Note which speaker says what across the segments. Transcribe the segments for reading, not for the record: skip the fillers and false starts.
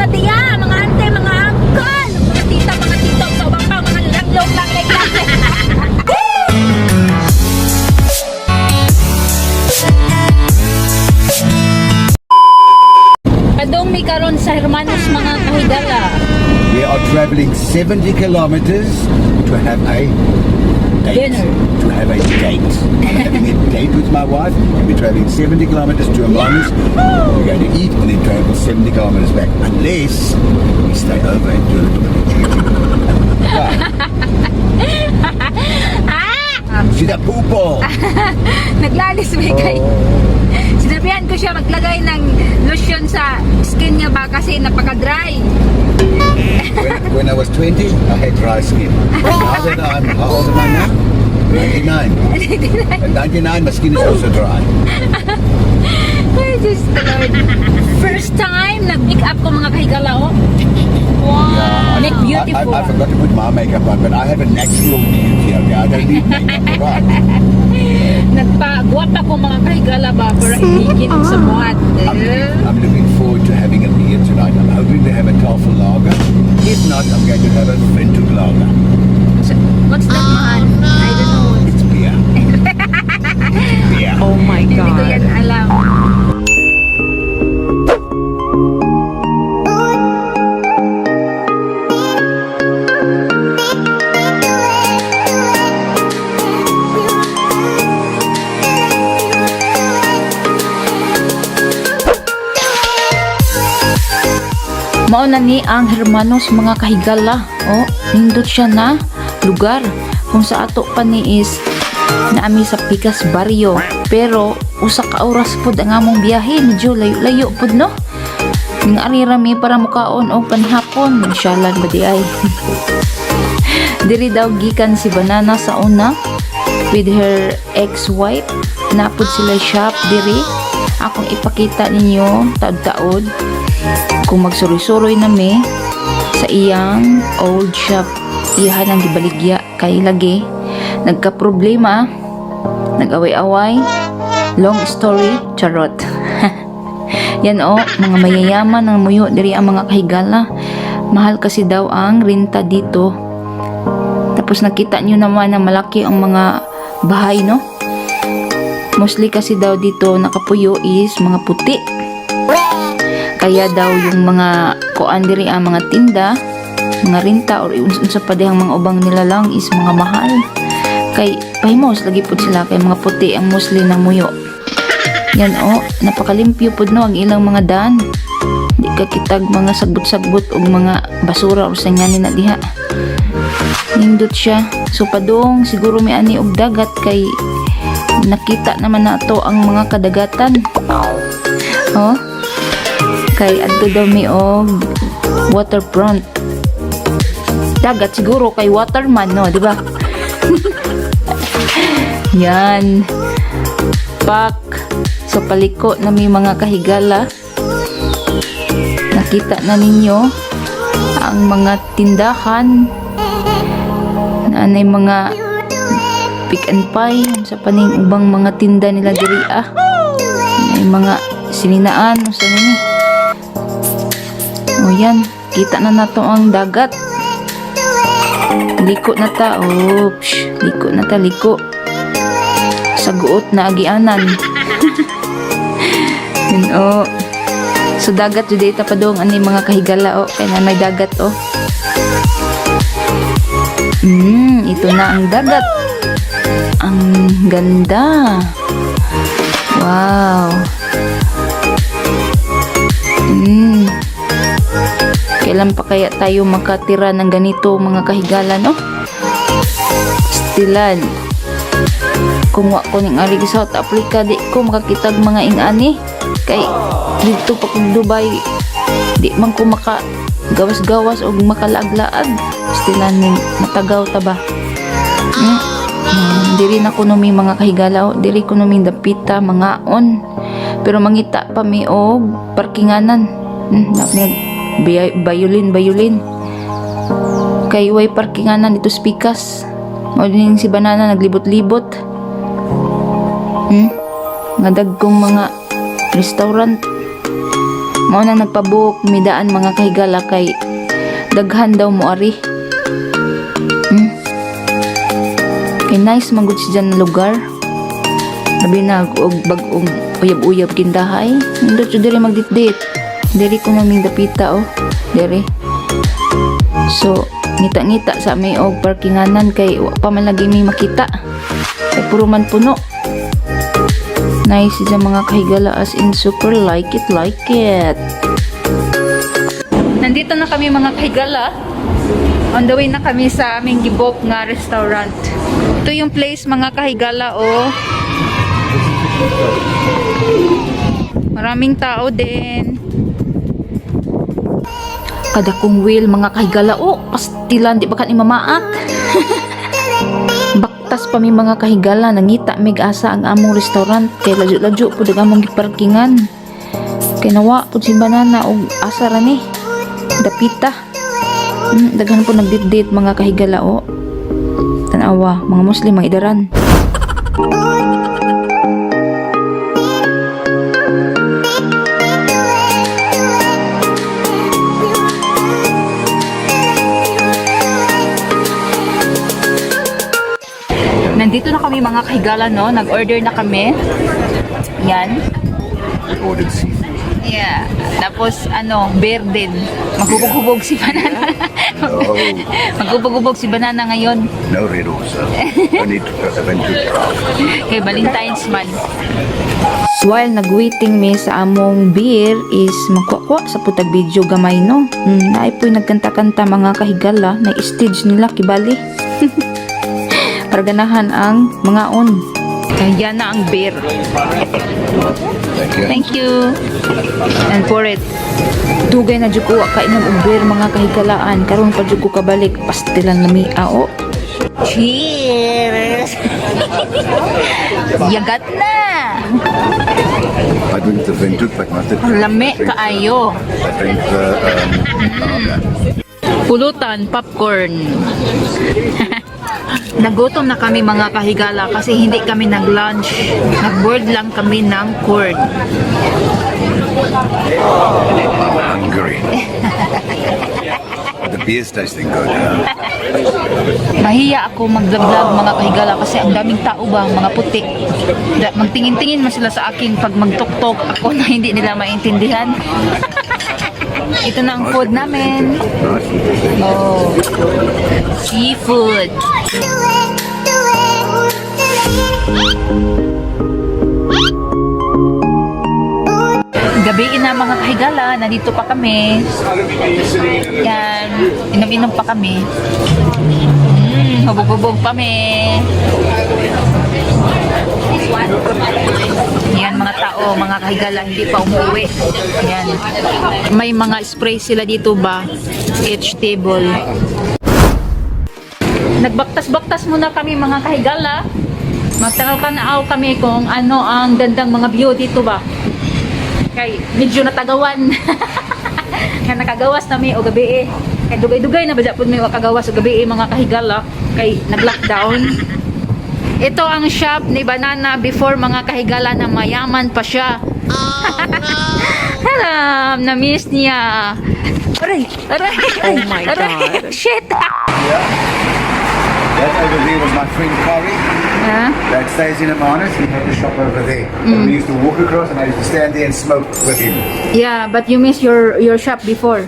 Speaker 1: Mga tiya, mga ante, mga uncle, mga tita, mga tito, sa ubang pa, mga langlong lang, like lang. Padong mi karon sa Hermanos, mga kahigala.
Speaker 2: We are traveling 70 kilometers to have a date.
Speaker 1: Dinner.
Speaker 2: To have a date. I'm having a date with my wife, and we're traveling 70 kilometers to Hermanus. We're going to eat and then travel 70 kilometers back. Unless we stay over and do a little bit of juju. See that poopo?
Speaker 1: Naglalis may kay. Sinabihan ko siya maglagay ng lotion sa skin niya ba kasi napaka-dry.
Speaker 2: When I was 20, I had dry skin. Now that I'm, how old am I now? 99. At 99, my skin is also dry.
Speaker 1: Ay, Diyos ko, Lord. First time nag-make up ko, mga kahigala, oh.
Speaker 2: Yeah,
Speaker 1: Make beautiful.
Speaker 2: I forgot to put my makeup on, but I have a natural beauty. Okay, I don't need makeup. Right.
Speaker 1: Nagpa-guwapa ko, mga kahigala ba, para ibigin sa buhat.
Speaker 2: I'm looking forward to having a beer tonight. I'm hoping to have a Tafel Lager. If not, I'm going to have a Windhoek Lager.
Speaker 1: What's that, mahal? I don't know.
Speaker 2: It's beer. It's beer.
Speaker 3: Oh my
Speaker 1: Hindi ko
Speaker 3: God.
Speaker 1: Yan alam.
Speaker 4: Mao na ni ang Hermanos, mga kahigala. O, nindot siya na lugar. Kung sa ato pa ni is naami sa Pikas Barrio. Pero usa ka oras pod ang among biyahe, medyo layo-layo pod, no. Ning ari ra mi para mukaon og panihapon, inshallah ba di ay. Diri daw gikan si Banana sa una with her ex-wife. Napod sila shop diri. Akong ipakita ninyo taod-taod kung magsuroy-suroy na mi sa iyang old shop. Iyahan ang gibaligya kay lagi nagka-problema, nag-away-away, long story, charot. Yan o, mga mayayaman ang muyo diri ang mga kahigala. Mahal kasi daw ang renta dito. Tapos nakita nyo naman na malaki ang mga bahay, no? Mostly kasi daw dito nakapuyo is mga puti. Kaya daw yung mga kuan diri ang mga tinda, mga renta or unsa pa dihang mga ubang nila lang is mga mahal. Kay pahimos lagi pud sila kay mga puti ang mostly ng muyo. Yan o, napakalimpyo pud, no, ang ilang mga daan. Di ka kitag mga sagbot-sagbot og mga basura or sa ngani na diha. Nindot siya. So padung siguro may ani og dagat kay nakita naman nato ang mga kadagatan. Oh, kay adto daw mi og waterfront. Dagat siguro kay waterman, no, di ba? Yan. Pak. So paliko na may mga kahigala. Nakita na ninyo ang mga tindahan na anay mga pick and pie sa paning ubang mga tinda nila diri ah. May mga sininaan sa nini. O yan, kita na nato ang dagat. Liko na ta. Oops, liko na ta, liko. Sa guot na agianan. Yun o. So dagat jud ta padung ani, mga kahigala, o kay na may dagat o. Ito na ang dagat. Ang ganda. Wow. Kailan pa kaya tayo makatira ng ganito, mga kahigala, no? Stilan. Kung wa ko ning ari sa South Africa, di ko makakitag mga ingani. Kay dito pa kong Dubai, di man ko maka gawas-gawas og makalaag-laag. Stilan ning matagaw ta ba? Diri na kuno mi, mga kahigala, oh. Diri kuno mi dapita mangaon. Pero mangita pa mi og parkinganan. Bayulin bayulin. Kay way parkinganan dito sa Pikas. Mao din si Banana naglibot-libot. Nga dagkong mga restaurant. Mao na nagpabook mi daan, mga kahigala, kay daghan daw mo ari. Kay nice man gud siya dyan lugar. Labi na og bag-ong uyab-uyab kindahay. Nindot jud diri magditdit. Diri ko naming dapita oh. Diri. So, ngita-ngita sa may og parkinganan kay wa pa man lagi may makita. Kay puro man puno. Nice siya, mga kahigala, as in super like it, like it.
Speaker 1: Nandito na kami, mga kahigala. On the way na kami sa aming gibook nga restaurant. Ito yung place, mga kahigala, oh. Maraming tao din.
Speaker 4: Kadakong whale, mga kahigala, oh, pastilan di ba kan imamaak. Baktas pa mi, mga kahigala, nangita mig asa ang among restaurant kay ladyo-ladyo pud ang among giparkingan. Kay nawa pud si Banana og asa ra ni. Dapita. Daghan po nagdit-date, mga kahigala, oh. Tanawa, mga Muslim ang idaran.
Speaker 1: Nandito na kami, mga kahigala, no? Nag-order na kami. Yan.
Speaker 2: We ordered seafood.
Speaker 1: Yeah. Tapos, ano, beer din. Maghubog-hubog si Banana.
Speaker 2: No.
Speaker 1: Maghubog-hubog si Banana ngayon.
Speaker 2: No red horse. Only Adventure Draft.
Speaker 1: Kay Valentine's man.
Speaker 4: While nagwaiting mi sa among beer is magkuha sa pud tag video gamay, no. Naay po'y nagkanta-kanta, mga kahigala, na stage nila kibali. Para ganahan ang mga on.
Speaker 1: Yan na ang beer.
Speaker 2: Thank you.
Speaker 1: Thank you. And pour it.
Speaker 4: Dugay na jud ko wa kainom og beer, mga kahigalaan, karon pa jud ko kabalik, pastilan lami ao.
Speaker 1: Cheers! Yagat na!
Speaker 2: I drink the Windhoek, but not the
Speaker 1: Lami kaayo.
Speaker 2: I drink the lager.
Speaker 1: Pulutan, popcorn. Nagutom na kami, mga kahigala, kasi hindi kami nag-lunch. Nag-board lang kami ng corn.
Speaker 2: I'm hungry. The beer's tasting good. Huh?
Speaker 1: Mahiya ako mag-vlog, mga kahigala, kasi ang daming tao ba, mga puti. Magtingin-tingin man sila sa akin pag magtuktok ako na hindi nila maintindihan. Ito na ang food namin.
Speaker 2: Nicely presented.
Speaker 1: Oh. Seafood.
Speaker 3: Do it, do it, do it.
Speaker 1: Gabi na, mga kahigala, nandito pa kami. Yan, inom-inom pa kami. Hubog-hubog pa mi. Yan mga tao, mga kahigala, hindi pa umuwi. Yan. May mga spray sila dito ba? Each table. Nagbaktas-baktas muna kami, mga kahigala. Magtanaw-tanaw kami kung ano ang gandang mga view dito ba. Kay medyo natagawan. Nga nakagawas na mi og gabi eh. Kay dugay-dugay na ba pud mi wa kagawas og gabi eh, mga kahigala, kay nag-lockdown. Ito ang shop ni Banana before, mga kahigala, na mayaman pa siya. Oh, no. Alam, na-miss niya. Aray, aray, oh my aray, God. Shit.
Speaker 2: That over there was my friend Corey.
Speaker 1: Ha?
Speaker 2: That stays in Hermanus. He had the shop over there. And we used to walk across and I used to stand there and smoke with him.
Speaker 1: Yeah, but you miss your shop before.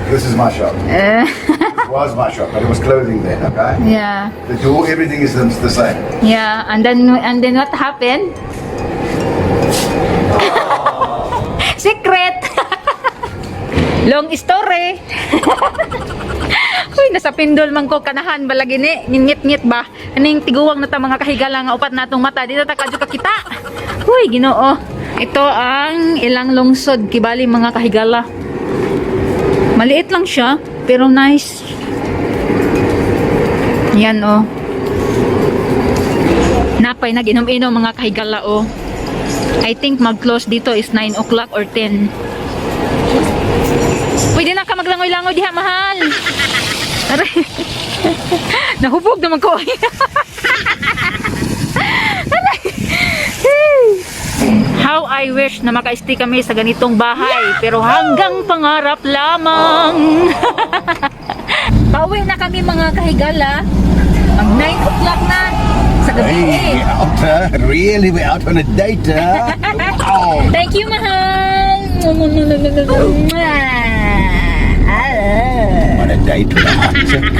Speaker 2: This is my shop.
Speaker 1: Eh,
Speaker 2: It was my shop, but it was clothing then, okay?
Speaker 1: Yeah.
Speaker 2: The door, everything is the same.
Speaker 1: Yeah, and then what happened? Secret. Long story. Uy, nasa pindol man ko kanahan balagi ni, ngit-ngit ba? Aning tiguwang na ta, mga kahigala, nga upat natong mata, dito ta kadyo kakita. Uy, Ginoo. Ito ang ilang lungsod kibali, mga kahigala. Maliit lang siya, pero nice. Yan oh. Napay nag-inom-inom, mga kahigala, oh. I think mag-close dito is 9 o'clock or 10. Pwede na ka maglangoy-langoy diha, mahal. Aray. Nahubog naman ko. Aray. How I wish na maka-stay kami sa ganitong bahay. Pero hanggang pangarap lamang. Pauwi na kami, mga kahigala. Mag 9 o'clock na sa gabi.
Speaker 2: Hey, we're out, huh? Really, we're out on a date, huh? Wow.
Speaker 1: Thank you, mahal.
Speaker 2: On a date with a hot chick.